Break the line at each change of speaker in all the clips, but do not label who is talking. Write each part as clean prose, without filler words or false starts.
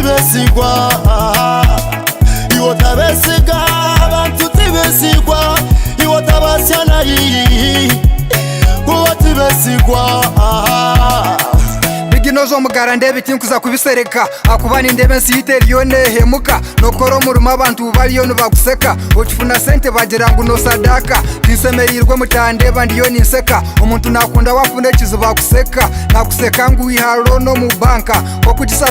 tibesigwa Iwe otabesiga abantu tibesigwa Iwe otabasya nahi kuba tibesigwa.
Big Nose omugara ndeeba tinkuza kubisereka ahakuba nindeeba ensi yaitu eriyo nehemuka Nokora omurimo abantu bariyo nibakuseka Okifuna sente bagira ngu nosadaka Tinshemereirwe mutandeeba ndiyo ninseka Omuntu nakunda wafuna ekizibu akuseka Nakuseka ngu wiha loan omu banka Okugisa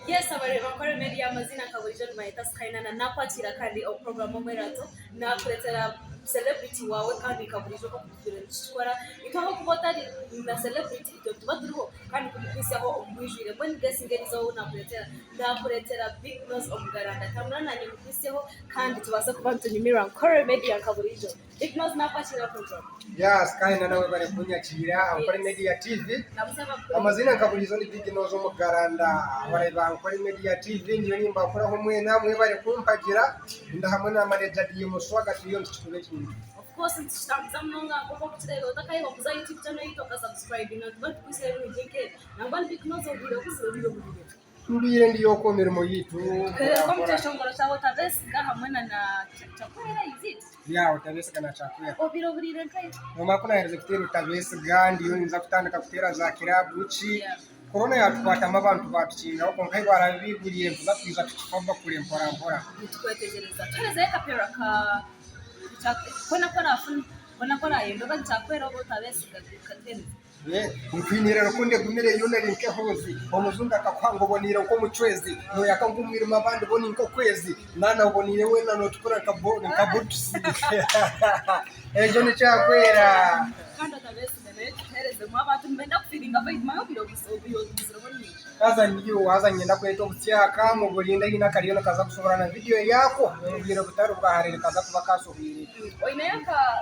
Yes abareba nkore media amazina nka bulijo nibayeta Skyna nakwakira kandi omu program omwerato nakuretera celebrity wawe kandi nka bulijo nkoku tutwire nitukikora itwe ahabwokuba otari na celebrity itwe nituba turiho kandi kumukwisaho omu bwijwire mbwenu guessinga eriizooba ou nakuretera nakuretera Big Nose Omugaranda tambura nanye mukwiseho kandi tubaase kuba nitunyumirwa Nkore media nka burijo Big Nose nakwakira aha program.
Yes kandi na nawe webare kunyakiira aha Nkore Media TV. Amazina nka buriijo ni Big Nose Omugaranda. Abarayi ba Nkore Media TV ndiyo nimbakoraho mwena mwebare kumpagira. Ndi hamwe na manager DM Swaga turiyo nitukikora ekintu.
Of course nitukitambuza munonga nk'oku orikukireeba otakayiba kuza aha YouTube channel yaitu okasubscribinga nituba nitukwitsya ebirungi nk'ebi. Nangwa ni Big Nose obwire buzire obwire buriire.
Mbaire ndi okwo mirimo yaitu
Tuheereze omu
mpora.
kyeshongoro kyawe Otabesiga hamwe na na Chakwera is it?
Yeah, Otabesiga na Chakwera.
Obaire oburiire nkahi?
Nomara ku naaherize kuteera Otabesiga ndiyo ninza kutandika kuteera za kiraabu ki.
Yeah.
Korona yaatukwatamu abantu baatukingaho kwonka ahi baraabe baiguriire nituza kwija tukifabakure mpora mpora.
Nitukwetegyereza. Tuheerezeyo akapeera ka Kona ku oraafune, kona ku oraayende oba ni Chakwera oba Otabesiga katuheereze.
Nkwiniire rukundo egumire yoona eri nk'ehuuzi, Omujungu akakuhanga oboneire nk'omucwezi, Nooyaka nk'omwirima abandi bo ni nk'okwezi, Naana oboneire weena nootukura nka butusi. Ekyo nikyakwera.
Kandi otabeesiga nayo kituheerezemu abantu nibenda kufiiringa vibe manya obwire obuzireho nyingi.
Haza nyowe haza niinyenda kweta obusyaka muburinde haine akariyo nikaza kusohora na vidiyo yaako omu bwire butari bwa hare nikaza kuba kaasohwire.
Oineyo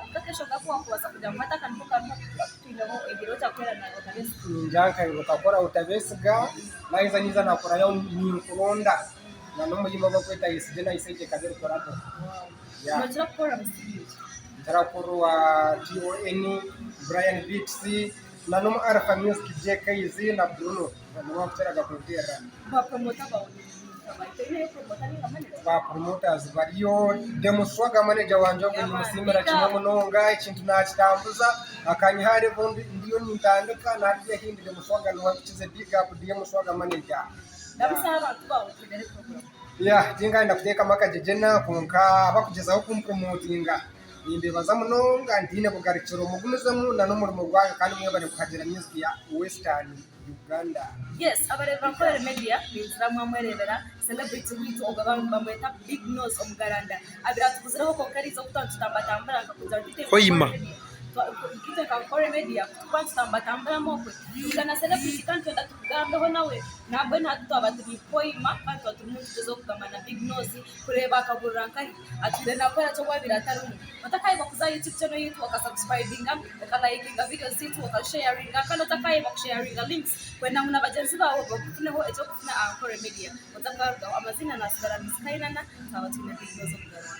nk'akesho aku waakubaasa kugira ngu hati aka niko kariho Twineho ebiro kyakwera na otabesiga.
Ningira nkaheruka kukora otabesiga naheza niiza nakorayo ninkuronda na n'omurimo ogu barikweta Yesigye na Isegye ekaba eri collabo. Yeah.
Nokira kukorera mu studio ki?
Nkira kukora owa TON, Brian Beats na n'omu Alpha Music JKZ na Bruno nibo bakukiraga kunteerera.
Ba promoter bawe ni oineyo promoter ninga manager?
Ba promoters bariyo, Demu Swaga manager wangye ogwo nimusiimira kimwe munonga ekintu nakitambuza akanyiha aha level ndiyo nintandika narya ehindi Demu Swaga niwe ampikize big up DM Swaga manager.
Ndamutsya abantu baawe twine program.
Yeah tinkayenda kuteekamu akagyegyena kwonka abakugyezaho kumpromotinga nimbebaza munonga ntiine bugarukiro mugumizemu na n'omurimo gwanyu kandi mwebare kuhagira music ya western. Uganda.
Yes abareebi ba Nkorere Media ningira mwamwereebera celebrity waitu ogwo bamweta Big Nose Omugaranda abaire atubuzireho kwonka eriizooba ku twaba nitutambatambura nka kugira ngu itwe
Hoima.
Itwe nka Nkorere Media ku turikuba nitutambatamburamu okwe tuhika na celebrity kandi twenda tugambeho nawe nambwenu hati twaba turi Hoima kandi twaba turimu nitugyezaho kugamba na Big Nose kureeba akahurira nkahi atwire nakora ki obu abaire atarimu. Otakayebwa kuza aha YouTube channel yaitu oka subscribinga, oka likinga videos zaitu, oka sharinga kandi otakayebwa kusharinga links kwenda ngu na bagyenzi baawe bakufuneho eky'okufuna aha Nkore Media. Otakarugaho. Amaziina nasigara ni Skyna twaba twine vidiyo z'okugaruka.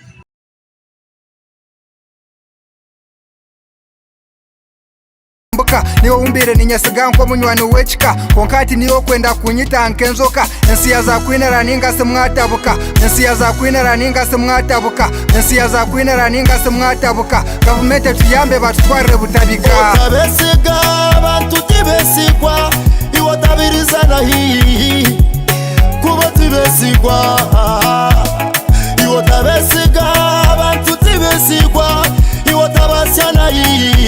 Mbuka niiwe ou mbaire niinyesiga nk'omunywani w'ekika, kwonka hati niiwe okwenda kunyita nk'enjoka. Ensi yaaza kwinara nainga shi mwatabuka, ensi yaaza kwinara nainga shi mwatabuka, ensi yaaza kwinara nainga shi mwatabuka, gavumenti etuyambe batutwarire butabika.
Otabesiga abantu tibesigwa iwe otabiriza na haihi kuba tibesigwa iwe otabesiga abantu tibesigwa iwe otabasya na haihi.